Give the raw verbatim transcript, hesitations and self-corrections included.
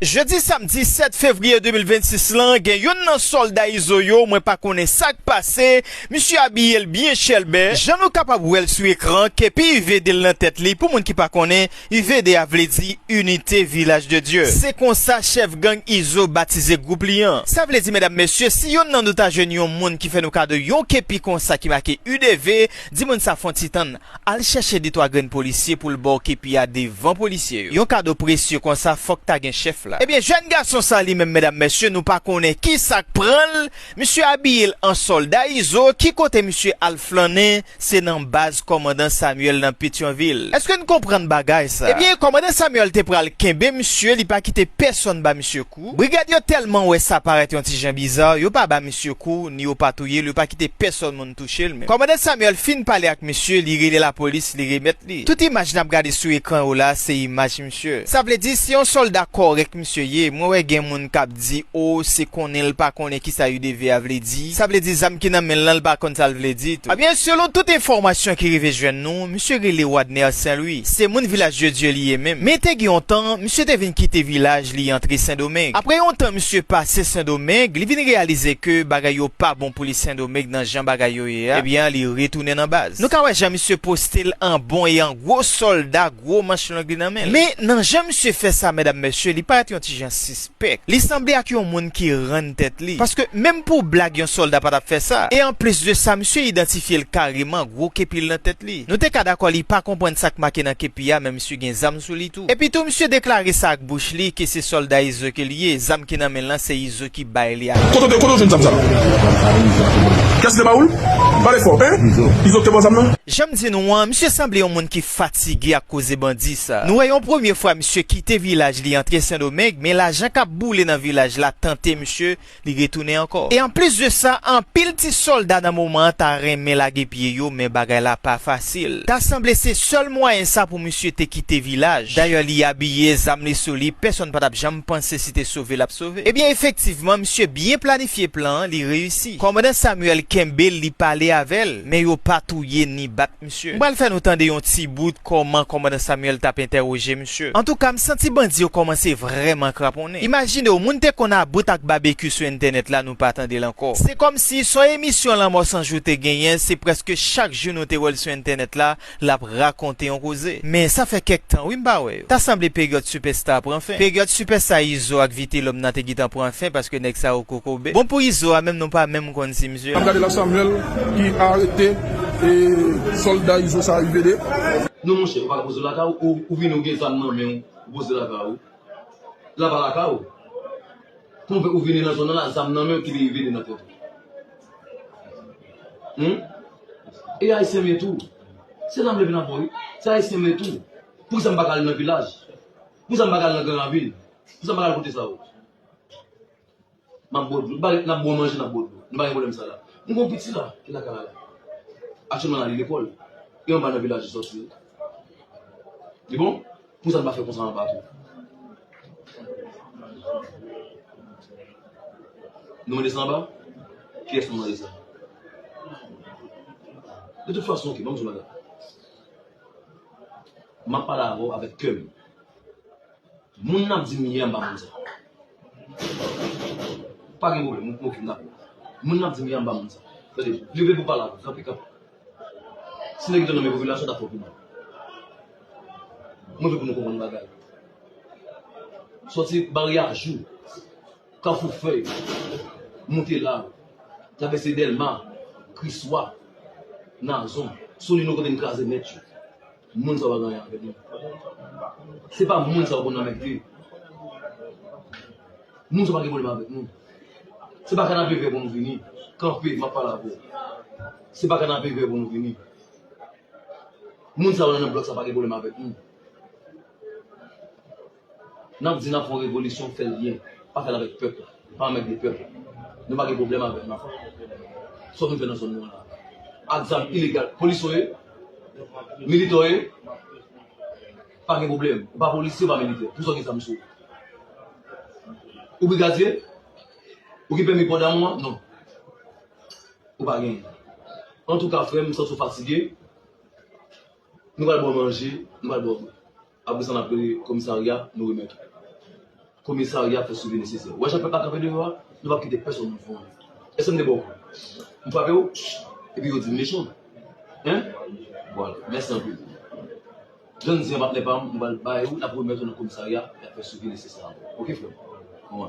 Jodi samdi sèt fevriye de mil vennsis lan, gen youn nan sòlda Izo yo, mwen pa konnen sa k pase, misye abiye l byen chèlbè. Jan nou kapab wè l sou ekran, kepi U V D l nan tèt li. Pou moun ki pa konnen, U V D a vle di Unité Village de Dieu. Se konsa chèf gang Izo batize gwoup li an. Sa vle di, medam, mesye, si yonn nan nou ta jwenn yon moun ki fè nou kado yon kepi konsa ki make U D V, di moun sa fè yon ti tann. Al chèche de twa grenn polisye pou l ba w kepi a devan polisye yo. Yon kado presye konsa, fòk ta gen chèf la. Ebyen, jèn gason sa li menm, medam, mesye, nou pa konnen ki sa k pran l. Misye abiye l an sòlda Izo, ki kote misye al flannen, se nan baz kòmandan Samuel nan Petyonvil. Èske n konprann bagay sa? Ebyen, kòmandan Samuel te pral kenbe misye, li pa kite pèsonn ba misye kou. Brigad yo tèlman wè sa parèt yon ti jan biza, yo pa ba misye kou, ni yo pa touye l, yo pa kite pèsonn moun touche l menm. Kòmandan Samuel fin pale ak misye, li rele lapolis, li remèt li. Tout imaj n ap gade sou ekran yo la, se imaj misye. Sa vle di, se yon sòlda kòrèk misye ye. Mwen wè gen moun k ap di, o, se konnen l pa konnen ki sa U D V a vle di. Sa vle di, zam ki nan men l lan, l pa konn sa l vle di tou. Ebyen, selon tout enfòmasyon ki rive jwenn nou, misye rele Wadner Saint Louis. Se moun Vilaj de Dye li ye menm. Men te gen yon tan, misye te vin kite vilaj li antre Sendomeng. Apre yon tan misye pase Sendomeng, li vin reyalize ke bagay yo pa bon pou li Sendomeng nan jan bagay yo ye a. Ebyen, li retounen nan baz. Nou ka wè jan misye poste l an bon e an gwo sòlda, gwo manch long li nan men l. Men, nan jan misye fè sa, medam, mesye, li parèt yon ti jan sispèk. Li sanble ak yon moun ki rann tèt li. Paske menm pou blag, yon sòlda pa t ap fè sa. E anplis de sa, misye idantifye l kareman, gwo kepi l nan tèt li. Nou te ka dakò li pa konprann sa k make nan kepi a, men misye gen zam sou li tou. Epi tou, misye deklare sa ak bouch li ke se sòlda Izo ke li ye, zam ki nan men l lan se Izo ki bay li a. Kote w te, kote w jwenn zam sa? Kiyès ki te ba ou l? Pale fò, en? Izo ki te ba w zam nan? Jan m di nou an, misye sanble yon moun ki fatige ak koze bandi sa. Nou wè yon premye fwa misye kite vilaj li antre Sendomeng, men lajan k ap boule nan vilaj la tante misye, li retounen ankò. E anplis de sa, anpil ti sòlda nan moman an ta renmen lage pye yo, men bagay la pa fasil. Ta sanble se sèl mwayen sa pou misye te kite vilaj. Dayè, li abiye, zam li sou li, pèsonn pa t ap janm panse si te sove l ap sove. Ebyen, efektivman, misye byen planifye plan an, li reyisi. Kòmandan Samuel kenbe l, li pale avè l, men yo pa touye ni bat misye. M pral fè nou tande yon ti bout kòman kòmandan Samuel t ap entèwoje misye. Antouka, m santi bandi yo kòmanse vrèman kraponnen. Imajine w, moun te konn about ak babekyou sou entènèt la, nou pa tande l ankò. Se kòmsi s on emisyon Lanmò San Jou te genyen, se prèske chak jou nou te wè l sou entènèt la, l ap rakonte yon koze. Men sa fè kèk tan wi m pa wè yo. Ta sanble peryòd Superstar pran fen. Peryòd Superstar Izo ak Vitelòm nan te gentan pran fen paske nèg sa yo kokobe. Bon, pou Izo a menm, nou pa menm konn si misye. N ap gade la Samuel ki arete e sòlda Izo sa U V D. Non, monchè, ou pa ka poze lakay ou, ou, ou vini, ou gen zam nan men w, ou poze lakay ou. La pa lakay ou. Konpè ou vini nan zòn nan la, zam nan men w, ki te U V D nan tèt ou. Hmm? E Ayisyen m ye tou. Se zam leve nan bò, wi. Se Ayisyen m ye tou. Poukisa m pa ka al nan vilaj? Poukisa m pa ka al nan gran ravin? Poukisa m pa ka al kote sa yo? M ap bwè dlo. N ap bwè manje, n ap bwè dlo. Nou pa gen pwoblèm sa la. M gen yon piti la, ki lakay la la. Aktyèlman la, li lekòl. E anba nan vilaj li sòti. Li bon? Poukisa n pa fè konsa anba tou? Nou mande sa anba? Kiyès nou mande sa? De tout fason, ok, ban m di w bagay. M ap pale avè w avèk kè m. Moun n ap di m ye a, m pa moun sa. Pa gen pwoblèm, m oke, m dakò. Moun n ap di m ye a, m pa moun sa. Tande, leve pou pale avè m, kanpe, kanpe. Si nèg yo nan men popilasyon, ta fè w pi mal. Mwen vle pou nou konprann bagay. Sòti Baryè Jou, Kafou Fèy, moute la, travèse Dèlma, Kriswa, Nazon, Solino kote n kraze nèt yo. Moun sa yo pa gen anyen avèk nou. Se pa moun sa yo pou n anmède. Moun sa yo pa gen pwoblèm avèk nou. Se pa kanape vè pou nou vini. Kanpe, m ap pale avè w. Se pa kanape vè pou nou vini. Moun sa yo nan blòk sa pa gen pwoblèm avèk nou. N ap di n ap fè yon revolisyon, fè l byen. Pa fè l avèk pèp la. Pa anmède pèp la. Nou pa gen pwoblèm avè nou. Sa w vin fè nan zòn nou an la? Ak zam ilegal. Polis ou ye? Militè w ye? Pa gen pwoblèm. Ou pa polisye, ou pa militè. Poukisa w gen zam sou ou? Ou brigadye? Ou gen pèmi pò damou an? Non. Ou pa genyen. Antouka, frè m, m santi w fatige. Nou pral ba w manje, nou pral ba w bwè. Apre sa, n ap rele komisarya, nou remèt ou. komisarya fè swivi nesesè. Ou wè jan pèp la kanpe deyò a? Nou p ap kite pèsonn nou fè anyen. Èske m te ba w kou? M frape w? Epi yo di m mechan. Hein? Vwala. Mèsi anpil. Jan n di an patnè pa m, m pral bay ou, n ap remèt ou nan komisarya, y ap fè swivi nesesè ankò. Oke, frè m? Bon,